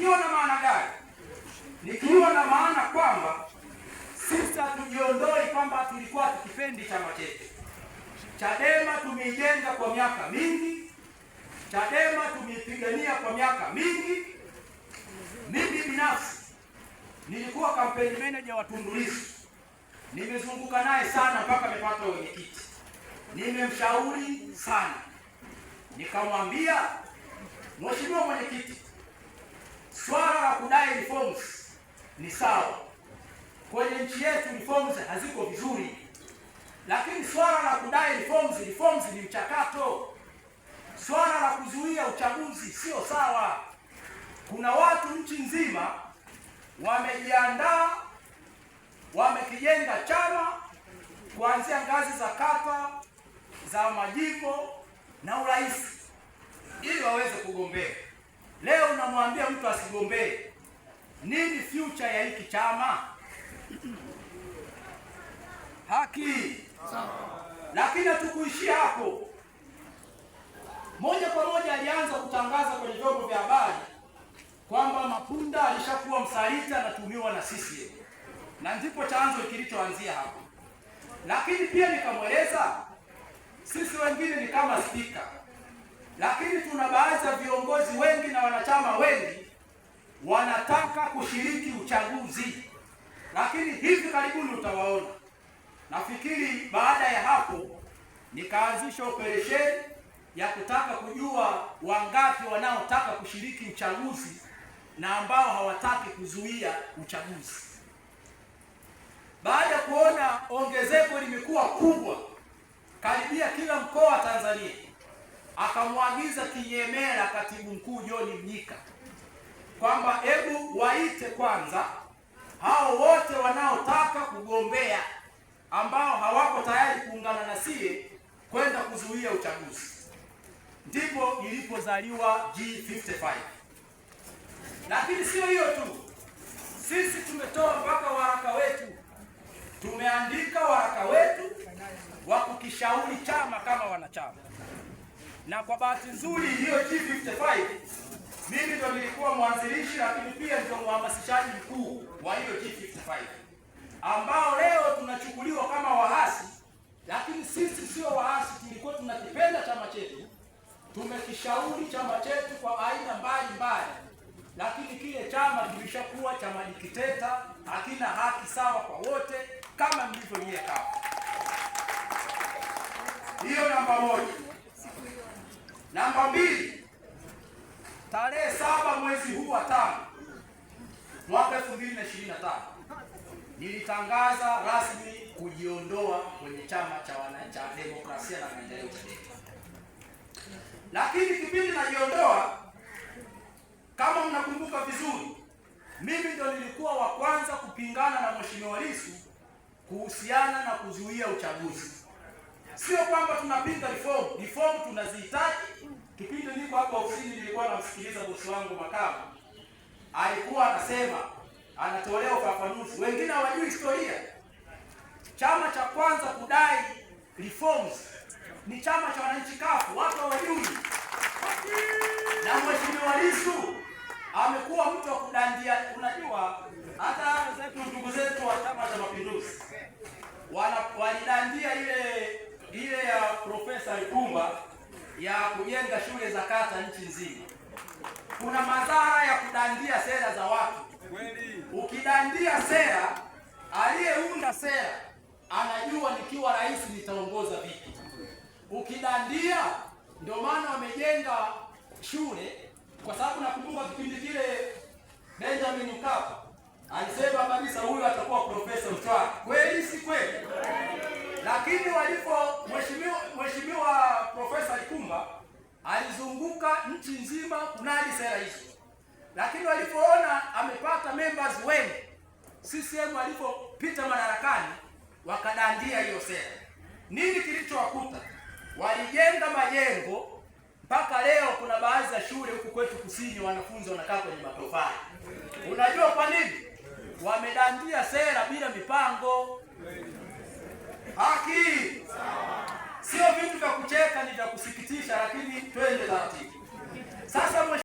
Nikiwa na maana gani? Nikiwa na maana kwamba sisi hatujiondoi kwamba tulikuwa tukipendi chama chetu. Chadema tumeijenga kwa miaka mingi, Chadema tumeipigania kwa miaka mingi. Mimi binafsi nilikuwa kampeni manager wa Tundu Lissu, nimezunguka naye sana mpaka amepata wenyekiti, nimemshauri sana, nikamwambia Mheshimiwa Mwenyekiti, swala la kudai reforms ni sawa, kwenye nchi yetu reforms haziko vizuri, lakini swala la kudai reforms, reforms ni mchakato. Swala la kuzuia uchaguzi sio sawa. Kuna watu nchi nzima wamejiandaa, wamekijenga chama kuanzia ngazi za kata, za majimbo na urais ili waweze kugombea. Leo unamwambia mtu asigombee, nini future ya hiki chama? Haki. Lakini hatukuishia hapo. Moja kwa moja alianza kutangaza kwenye vyombo vya habari kwamba Mapunda alishakuwa msaliti, anatumiwa na CCM, na ndipo chanzo kilichoanzia hapo. Lakini pia nikamweleza sisi wengine ni kama spika, lakini tuna baadhi ya viongozi wengi na wanachama wengi wanataka kushiriki uchaguzi, lakini hivi karibuni utawaona. Nafikiri baada ya hapo nikaanzisha operesheni ya kutaka kujua wangapi wanaotaka kushiriki uchaguzi na ambao hawataki kuzuia uchaguzi. Baada ya kuona ongezeko limekuwa kubwa karibia kila mkoa wa Tanzania, akamwagiza kinyemela katibu mkuu John Mnyika kwamba hebu waite kwanza hao wote wanaotaka kugombea ambao hawako tayari kuungana na sie kwenda kuzuia uchaguzi. Ndipo ilipozaliwa G55. Lakini sio hiyo tu, sisi tumetoa mpaka waraka wetu, tumeandika waraka wetu wa kukishauri chama kama wanachama, na kwa bahati nzuri hiyo G55 mimi ndo nilikuwa mwanzilishi, lakini pia ndio mhamasishaji mkuu wa hiyo G55 ambao leo tunachukuliwa kama waasi, lakini sisi sio waasi. Tulikuwa tunakipenda chama chetu, tumekishauri chama chetu kwa aina mbalimbali, lakini kile chama kilishakuwa chama dikteta, hakina haki sawa kwa wote kama mlivyo nyie kama hiyo. Namba moja. Namba mbili, tarehe 7 mwezi huu wa 5 mwaka 2025 nilitangaza rasmi kujiondoa kwenye chama cha wananchi cha demokrasia na maendeleo CHADEMA. Lakini kipindi najiondoa, kama mnakumbuka vizuri, mimi ndo nilikuwa wa kwanza kupingana na Mheshimiwa Lissu kuhusiana na kuzuia uchaguzi. Sio kwamba tunapinga reform, reform tunazihitaji. Kipindi niko hapa ofisini nilikuwa namsikiliza bosi wangu makamu, alikuwa anasema, anatolea ufafanuzi, wengine hawajui historia. Chama cha kwanza kudai reforms ni chama cha wananchi kafu, watu hawajui. Na Mheshimiwa Lissu amekuwa mtu wa kudandia. Unajua hata zetu ndugu zetu wa Chama cha Mapinduzi walidandia ile ya Profesa Lipumba ya kujenga shule za kata nchi nzima. Kuna madhara ya kudandia sera za watu. Ukidandia sera, aliyeunda sera anajua nikiwa rais nitaongoza vipi. Ukidandia, ndio maana wamejenga shule, kwa sababu nakumbuka kipindi kile Benjamin Mkapa alisema kabisa huyu atakuwa profesa Mtwara. Kweli si kweli? Lakini walipo Mheshimiwa Profesa Lipumba alizunguka nchi nzima kunadi sera hizo, lakini walipoona amepata members wengi, CCM walipopita madarakani wakadandia hiyo sera. Nini kilichowakuta? Walijenga majengo mpaka leo kuna baadhi ya shule huku kwetu kusini wanafunzi wanakaa kwenye matofali. Unajua kwa nini? Wamedandia sera bila mipango. Haki sio vitu vya kucheka, ni vya kusikitisha, lakini twende taratibu. Sasa